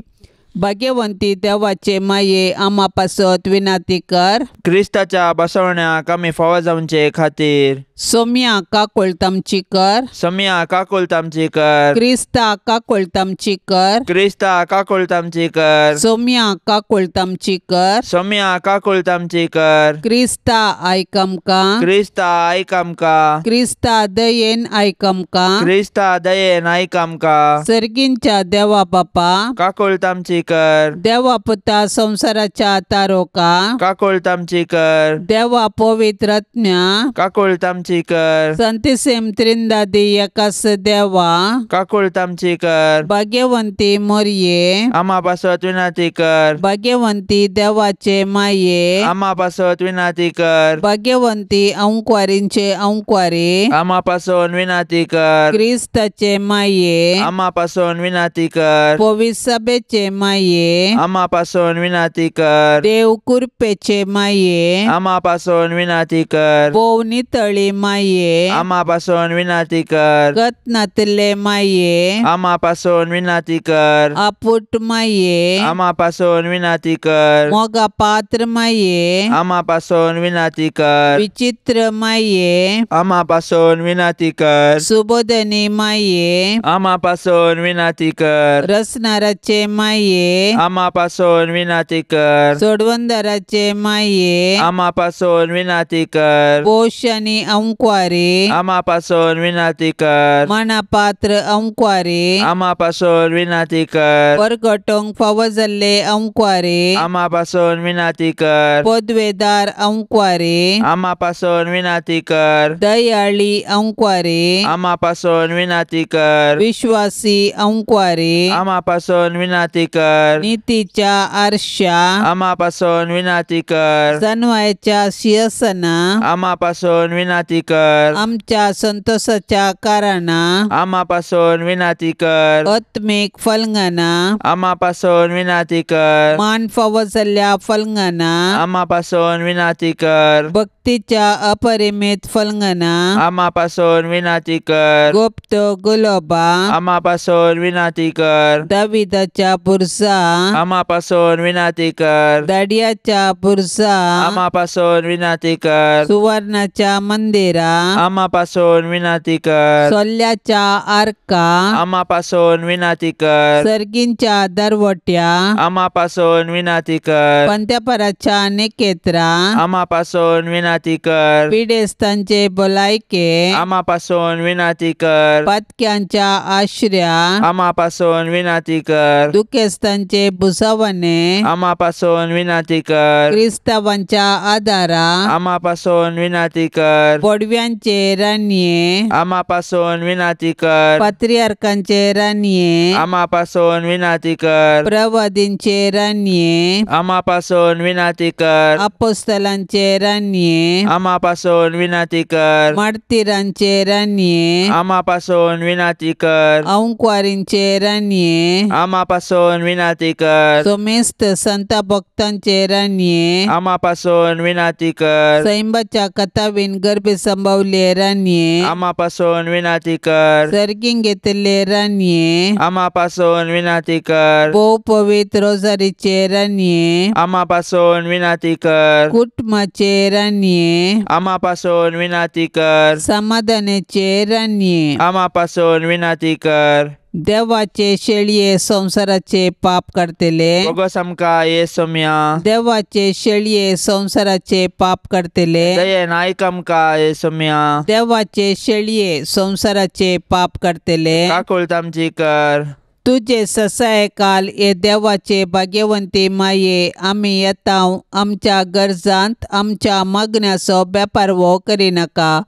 भाग्यवंती देवाचे माये आमा पासत विनाती कर। क्रिस्ताच्या बसवण्याक आमी फावो जावचे खातीर सोम्या काकुळतामची कर। सोम्या काकुळतामची कर। क्रिस्ता काकुळतामची कर। क्रिस्ता काकुळतामची कर। सोम्या काकुळतामची कर। सोम्या काकुळतामची कर। क्रिस्ता आयक आमकां। क्रिस्ता आयक आमकां। क्रिस्ता दयेन आयक आमकां। क्रिस्ता दयेन आयक आमकां। सर्गींच्या देवा बापा काकुळतामची कर। देवा पुता संसाराच्या तारोका काकुळतामची कर। देवा पवित्र आत्म्या काकुळतामची कर। संतिसेम त्रिंदादी एकास देवा काकुळतामची कर। भाग्यवंती मोरये आमा पासत विनाती कर। भाग्यवंती देवाचे माये आमा पासत विनाती कर। भाग्यवंती अंकवारींचे अंकवारी आमा पासून विनाती कर। क्रिस्ताचे माये आमा पासून विनाती कर। पवित्र सभेचे माये आमा पासून विनाती कर। देव कृपेचे माये आमा पासून विनाती कर। भोव नितळी माये आमा पासून विनाती कर। गतनातले माये आमा पासून विनाती कर। आपुट माये आमा पासून विनाती कर। मोगा पात्र माये आमा पासून विनाती कर। विचित्र माये आमा पासून विनाती कर। सुबोधनी माये आमा पासून विनाती कर। रसनाराचे माये आमा पासून विनाती कर। सोडवंदराचे माये आमा पासून विनाती कर। पोश आनी अंकवारी आमा पासून विनाती कर। मनापात्र अंकवारी आमा पासून विनाती कर। परगटोंक फावो जाल्ले अंकवारी आमा पासून विनाती कर। पदवेदार अंकवारी आमा पासून विनाती कर। दयाळी अंकवारी आमा पासून विनाती कर। विश्वासी अंकवारी आमा पासून विनाती कर। नीतीच्या आरशा आमा पासून विनाती कर। जनवायच्या शिरसना आमा पासून विनाती कर। आमच्या संतोषाच्या कारणा आमा पासून विनाती कर। आत्मिक फलंगना आमा पासून विनाती कर। मान फावो जाल्ल्या फलंगना आमा पासून विनाती कर। भक्तीच्या अपरिमित फलंगना आमा पासून विनाती कर। गुप्त गुलोबा आमा पासून विनाती कर। दाविदाच्या बुरसा आमा पासून विनाती कर। दाडियाच्या बुरसा आमा पासून विनाती कर। सुवर्णाच्या मंदिरा आमा पासून विनाती कर। सोल्याच्या आर्का आमा पासून विनाती कर। सर्गींच्या दरवट्या आमा पासून विनाती कर। पंत्यापराच्या निकेत्रा आमा पासून विनाती कर। पिडेस्तांचे भलायके आमा पासून विनाती कर। पातक्यांच्या आश्र्या आमा पासून विनाती कर। दुखेस्तांचे भुसावणे आमा पासून विनाती कर। क्रिस्तावांच्या आदारा आमा पासून विनाती कर। पडव्यांचे रानये आमा पासून विनाती कर। पात्रियार्कांचे रानये आमा पासून विनाती कर। प्रवादींचे रानये आमा पासून विनाती कर। अपोस्तलांचे रानये आमा पासून विनाती कर। मार्तीरांचे रानये आमा पासून विनाती कर। अंकवारींचे रानये आमा पासून विनाती कर। सोमेस्त संत भक्तांचे रानये आमा पासून विनाती कर। सैंबाच्या कथावीन गर्भे संभवले रानये आमा पासून विनाती कर। सर्गीं घेतिल्ले रानये आमा पासून विनाती कर। भोव पवित्र रोजारीचे रानये आमा पासून विनाती कर। कुटुंबाचे रानये आमा पासून विनाती कर। समाधानाचे रानये आमा पासून विनाती कर। देवाचे शेळये संसाराचे पाप करतले बोगस आमकां ये सोम्या। देवाचे शेळये संसाराचे पाप करतले दयेन आयक आमकां ये सोम्या। देवाचे शेळये संसाराचे पाप करतले काकुळतामची कर। तुझे ससाय काल हे देवाचे भाग्यवंती माये आमी येता आमच्या गरजांत आमच्या मागण्याचो बेपारवो करिनाका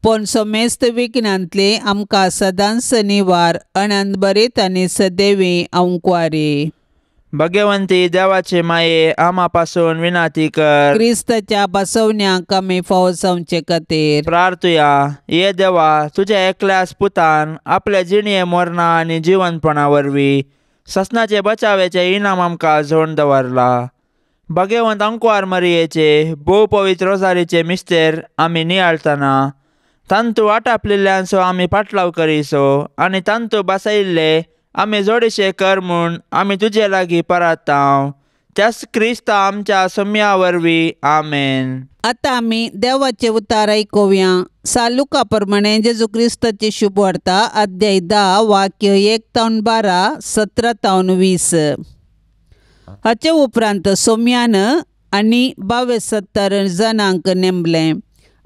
पूण समेस्त विघ्नांतली आमकां सदांच निवार अनंतभरीत आनी सदैवी अंकवारी। भगवंती देवाचे माये आमा पासून विनाती कर। क्रिस्ताच्या बसवण्याक आमी फावो जावचे खातीर प्रार्थुया। ये देवा, तुझ्या एकल्याच पुतान आपल्या जिणये मरणा आनी जिवनपणा वरवीं ससनाचे बचावेचे इनाम आमकां जोड दवरला। भगवंत अंकवार मरियेचे भोव पवित्र रोजारीचे मिस्तेर आमी नियाळतना तांतू वाटापलिल्ल्यांचो आमी पाटलाव करीसो आनी तांतू बसयल्ले आमी जोडीशे कर म्हूण आमी तुजे लागीं परातांव. त्याच क्रिस्ता आमच्या सोम्या वरवीं. आमेन. आतां आमी देवाचे उतार आयकुया. सालुका प्रमाणे जेजू क्रिस्ताची शुभवार्ता अध्याय 10 वाक्य 1 तावन 12 17 तावन 20. हाचे उपरांत सोम्यान आनी 72 जाणांक नेमलें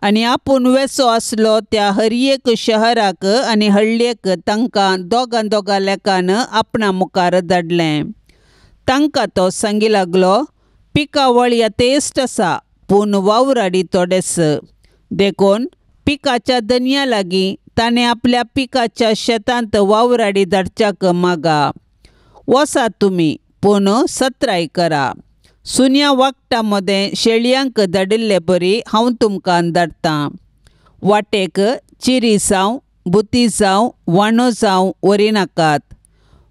आनी आपूण वेसो आसलो त्या हर एक शहराक आनी हळ्ळेक तांकां दोगां दोगां लेखान आपणा मुखार धाडलें. तांकां तो सांगी लागलो, पिकावळ यथेश्ट आसा पूण वावराडी थोडेच, देखून पिकाच्या दनया लागीं ताणें आपल्या पिकाच्या शेतांत वावराडी धाडच्याक मागा. वसात तुमी पूण सत्राय करा. सुन्या वागटा मदें शेळयांक धाडिल्ले बरी हांव तुमकां धाडटां. वाटेक चिरी जावं बुती जावं वाणो जावं व्हरिनाकात.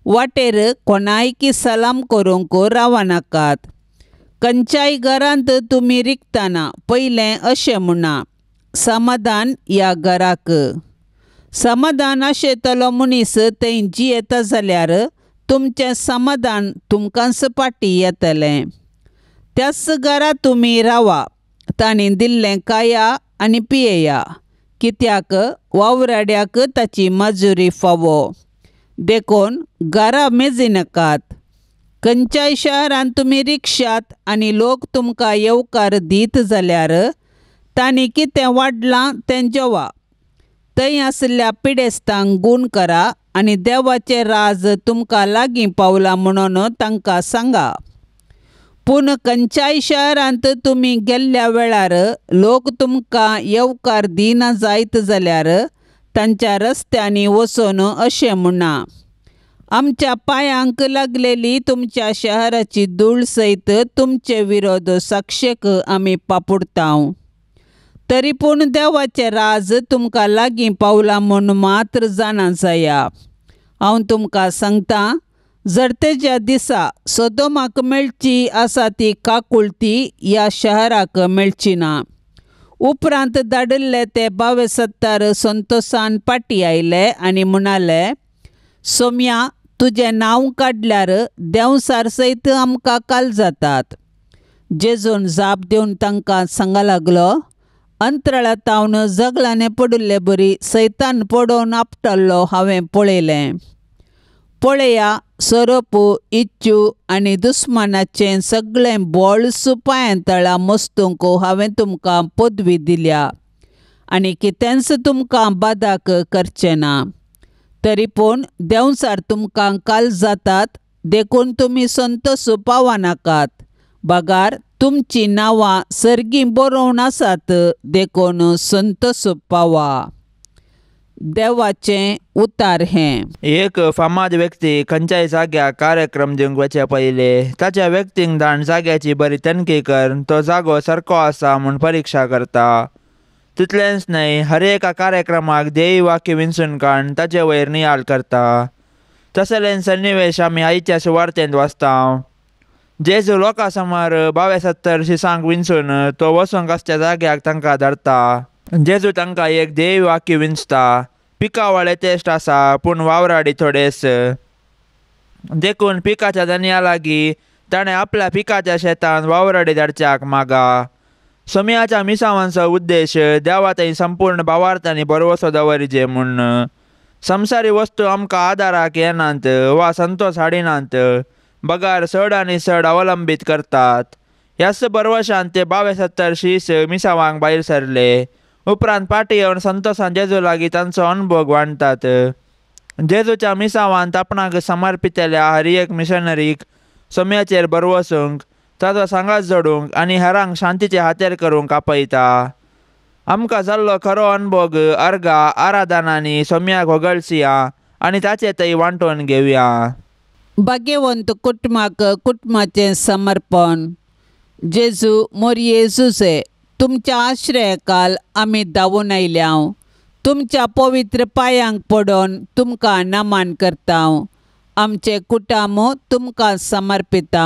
वाटेर कोणायकी सलाम करूंक रावनाकात. खंयच्याय घरांत तुमी रिगतना पयलें अशें म्हणा, समाधान ह्या घराक. समाधान आशेतलो मनीस थंय जियेता जाल्यार तुमचें समाधान तुमकांच फाटीं येतलें. त्याच घरा तुमी रावा, तांणी दिल्लें खाया आनी पियेया, कित्याक वावराड्याक ताची मजुरी फावो. देखून घरा मेजिनाकात. खंयच्याय शहरांत तुमी रिक्षात आनी लोक तुमकां येवकार दीत जाल्यार तांणी कितें वाडलां तें जेवा. थंय आशिल्ल्या पिडेस्तांक गूण करा आनी देवाचें राज तुमकां लागीं पावलां म्हणून तांकां सांगा. पूण खंयच्याय शहरांत तुमी गेल्ल्या वेळार लोक तुमकां येवकार दिना जायत जाल्यार तांच्या रस्त्यांनी वचून अशें म्हणा, आमच्या पांयांक लागलेली तुमच्या शहराची धूळ सयत तुमचे विरोध साक्षेक आमी पापुडतांव. तरी पूण देवाचें राज तुमकां लागीं पावलां म्हूण मात्र जाणा जाया. हांव तुमकां सांगतां, जर तेज्या दिसा सोदोमाक मेळची आसा ती काकुळती ह्या शहराक मेळची ना. उपरांत धाडिल्ले ते 72 संतोसान फाटीं आयले आनी म्हणाले, सोम्या तुजें नांव काडल्यार देंवसार सयत आमकां काल जातात. जेजून जाप दिवन तांकां सांगा लागलो, अंतराळा तावन जगलांनी पडिल्ले बरी सैतान पडोवन आपटल्लो हांवें पळयलें. पळया, सोरोप, इच्चू आनी दुस्मानाचें सगळें बळ पांयां तळा मस्तूंक हांवें तुमकां पदवी दिल्या आनी कितेंच तुमकां बादाक करचें ना. तरी पूण देंवचार तुमकां काल जातात, देखून तुमी संतोस पावनाकात. बगार तुमचीं नांवां सर्गीं बरोवन आसात, देखून संतोस पावा. देवाचें उतार हें. एक फामाद व्यक्ती खंयच्याय जाग्याक कार्यक्रम दिवंक वचचे पयले ताच्या व्यक्तींक धाड जाग्याची बरी तनखी कर तो जागो सारको आसा म्हूण परिक्षा करता. तितलेंच न्हय, हर एका कार्यक्रमाक ध्येय वाक्य विंचून काडून ताचे वयर नियाळ करता. तसलें सन्निवेश आमी आयच्या सुवार्तेंत वाचता. जेजू लोकां समोर 72 शिसांक विंचून तो वचूंक आसच्या जाग्याक तांकां धाडटा. जेजू तांकां एक ध्येय वाक्य विंचता, पिकावळे तेश्ट आसा पूण वावराडी थोडेच, देखून पिकाच्या दनया लागीं ताणें आपल्या पिकाच्या शेतान वावराडी धाडच्याक मागा. सोम्याच्या मिसावांचो उद्देश देवा थंय संपूर्ण भावार्थांनी भरवसो दवरिजे म्हूण. संवसारी वस्तू आमकां आदाराक येनात वा संतोस हाडिनात, बगार चड आनी चड अवलंबीत करतात. ह्याच भरवशान ते 72 शीस मिसावांक भायर सरले. उपरांत फाटीं येवन संतोसान जेजू लागीं तांचो अणभोग वांटतात. जेजूच्या मिसावांत आपणाक समर्पितल्या हर एक मिशनरीक सोम्याचेर भरवसूंक, ताचो सांगात जोडूंक आनी हेरांक शांतीचे हातेर करूंक आपयता. आमकां जाल्लो खरो अणभोग अर्गा आराधनांनी सोम्याक होगळसिया आनी ताचे थंय वांटोवन घेवया. भाग्यवंत कुटुंबाक कुटुंबाचें समर्पण. जेजू मोरये जुजे, तुमच्या आश्रयाकाल आमी धांवून आयल्या. तुमच्या पवित्र पांयांक पडोवन तुमकां नमन करता. आमचें कुटुंब तुमकां समर्पिता.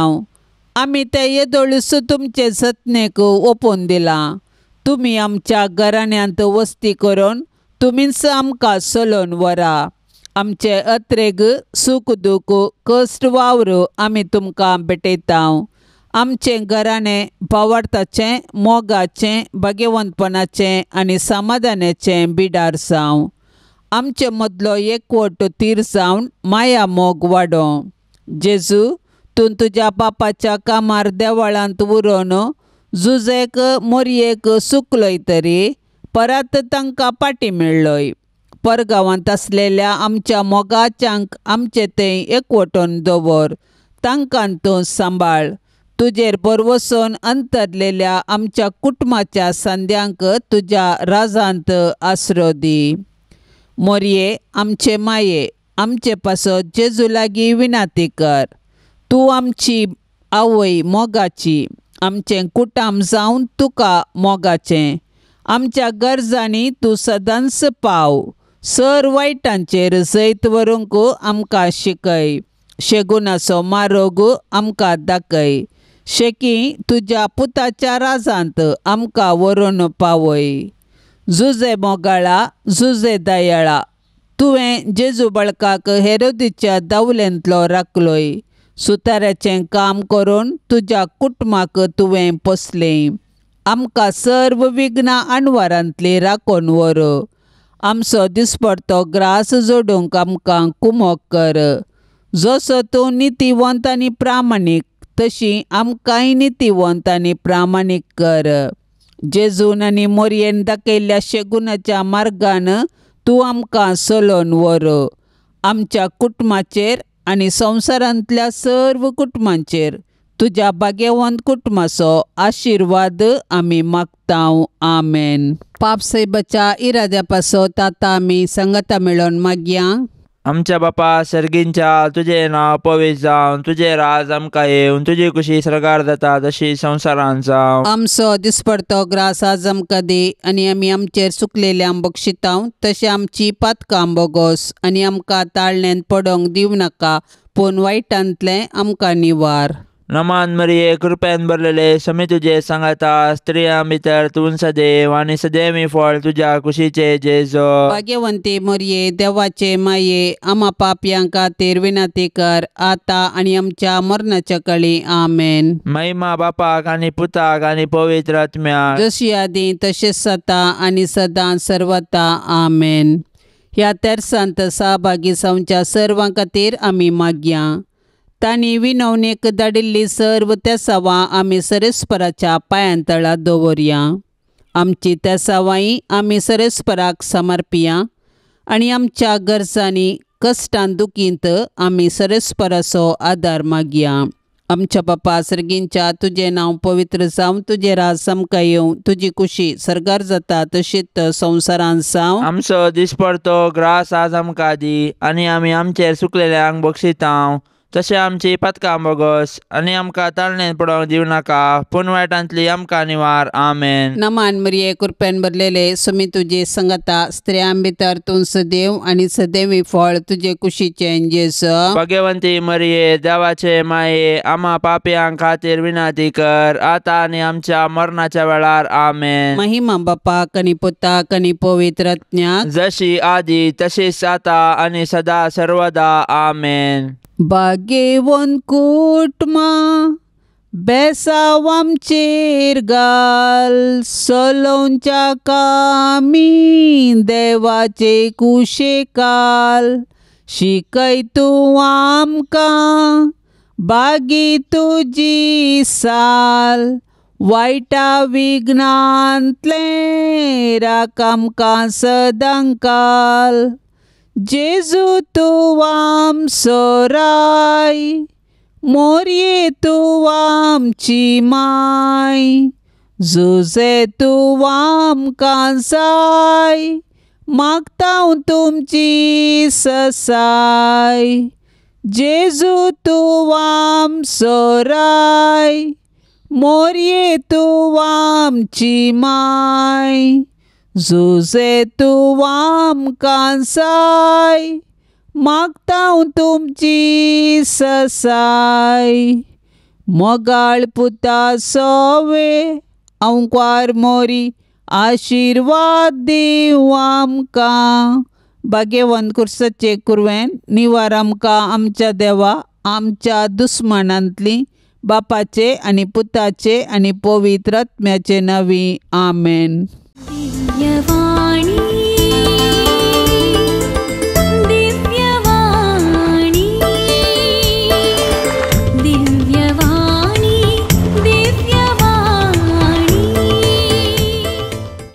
आमी ते येदोळूच तुमचे जतनेक ओपून दिलां. तुमी आमच्या घराण्यांत वस्ती करून तुमीच आमकां चलोवन व्हरा. आमचे अत्रेग सूख दूख कश्ट वावर आमी तुमकां भेटयता. आमचें घराणें भावार्थाचें, मोगाचें, भाग्यवंतपणाचें आनी समाधानाचें बिडार जावं. आमचे मदलो एकवट तीर जावन माया मोग वाडोवं. जेजू, तूं तुज्या बापाच्या कामार देवळांत उरोवन जुजेक मोरयेक सुकलोय तरी परत तांकां पाटी मेळ्ळोय. परगांवांत आसलेल्या आमच्या मोगाच्यांक आमचे थंय एकवटून दवर, तांकां तूं सांबाळ. तुजेर भरवसून अंतरलेल्या आमच्या कुटुंबाच्या संद्यांक तुज्या राजांत आसरो दी. मोरये आमचे माये, आमचे पासत जेजू लागीं विनाती कर. तूं आमची आवय मोगाची, आमचें कुटाम जावन तुका मोगाचें. आमच्या गरजांनी तूं सदांच पाव. सर वायटांचेर जैत व्हरूंक आमकां शिकय. शेगुणाचो मारोग आमकां दाखय. शेकी तुज्या पुताच्या राजांत आमकां व्हरून पावय. जुजे मोगाळा, जुजे दयाळा, तुवें जेजू बळकाक हेरोदीच्या दावलेंतलो राखलोय. सुताऱ्याचें काम करून तुज्या कुटुंबाक तुवें पोसलें. आमकां सर्व विघ्नां अणवारांतली राखून व्हर. आमचो दिसपडतो ग्रास जोडूंक आमकां कुमोक कर. जसो तूं नितीवंत आनी प्रामाणीक तशी आमकांय नितीवंत आनी प्रामाणीक कर. जेजून आनी मोरयेन दाखयल्ल्या शेगुणाच्या मार्गान तूं आमकां चलोवन व्हर. आमच्या कुटुंबाचेर आनी संवसारांतल्या सर्व कुटुंबांचेर तुज्या भाग्यवंत कुटुंबाचो आशिर्वाद आमी मागता. आमेन. पाप साहेबाच्या इराद्या पासत आतां आमी संगता मेळोवन मागया. आमच्या बापा सर्गींच्या, तुजें नांव पवित्र जावं, तुजें राज आमकां येवन, तुजी कुशी सर्गार जाता तशी संवसारांत जावं. आमचो दिसपडतो ग्रास आज आमकां दी आनी आमी आमचेर चुकलेल्यांक बक्षितांव तशें आमची पातकां बोगोस आनी आमकां ताळण्यांत पडोवंक दिवं नाका, पूण वायटांतलें आमकां निवार. नमान मरिये, कृपेन भरलेले, समी तुजे सांगाता, स्त्रियां भितर तूं सदैव आनी सदैवी फळ तुज्या कुशीचे जेजो. भाग्यवंती मोरये, देवाचे माये, आमा पापयां खातीर विनंती कर आतां आनी आमच्या मरणाच्या कळी. आमेन. महिमा बापाक आनी पुताक आनी पवित्र आत्म्याक, जशी आदी तशेंच आतां आनी सदां सर्वता. आमेन. ह्या तेरसांत सहभागी जावच्या सर्वां खातीर आमी मागया. तांणी विनवणेक धाडिल्ली सर्व तेसावां आमी सरेस्पराच्या पांयांतळा दवरया. आमची तेसावांय आमी सरेस्पराक समर्पिया आनी आमच्या गरजांनी कश्टान दुखींत आमी सरेस्पराचो आदार मागया. आमच्या बापा सर्गींच्या, तुजें नांव पवित्र जावं, तुजें राज आमकां येवं, तुजी कुशी सर्गार जाता तशीच संवसारांत जावं. आमचो दिसपडतो ग्रास आज आमकां दी आनी आमी आमचेर चुकलेल्यांक बक्षितांव तशें आमची पातकां बोगस आनी आमकां ताळणेन पडोवंक दिवं नाका, पूण वायटांतली आमकां निवार. आमेन. नमान मरिये, कृपेन भरलेले, सुमी तुजे संगता, स्त्रियां भितर तूं सदैव आनी सदैवी फळ तुजे कुशीचें जेजू. भाग्यवंती मरिये, देवाचे माये, आमा पापयां खातीर विनंती कर आतां आनी आमच्या मरणाच्या वेळार. आमेन. महिमा बापाक आनी पुताक आनी पवित्र आत्म्याक, जशी आदी तशीच आतां आनी सदा सर्वदा. आमेन. भाग्यवंत कुटुंबां बेसांव आमचेर घाल, चलोवच्या कामी देवाचे कुशेकाल. शिकय तूं आमकां बागी तुजी साल, वायटा विघ्नांतलें राख आमकां सदांकाल. जेजू तूं आमचो राय, मोरये तूं आमची माय, जुजे तूं आमकां जाय, मागता तुमची ससाय. जेजू तूं आमचो राय, मोरये तूं आमची माय, जुजे तूं आमकां जाय, मागता तुमची ससाय. मोगाळ पुता सोवे आंकवार मोरी आशिर्वाद दिवं आमकां. भाग्यवंत कुर्साचे कुरवेन निवार आमकां आमच्या देवा आमच्या दुस्मानांतली बापाचे आनी पुताचे आनी पवित्र आत्म्याचे नांवी. आमेन. दिव्यवाणी.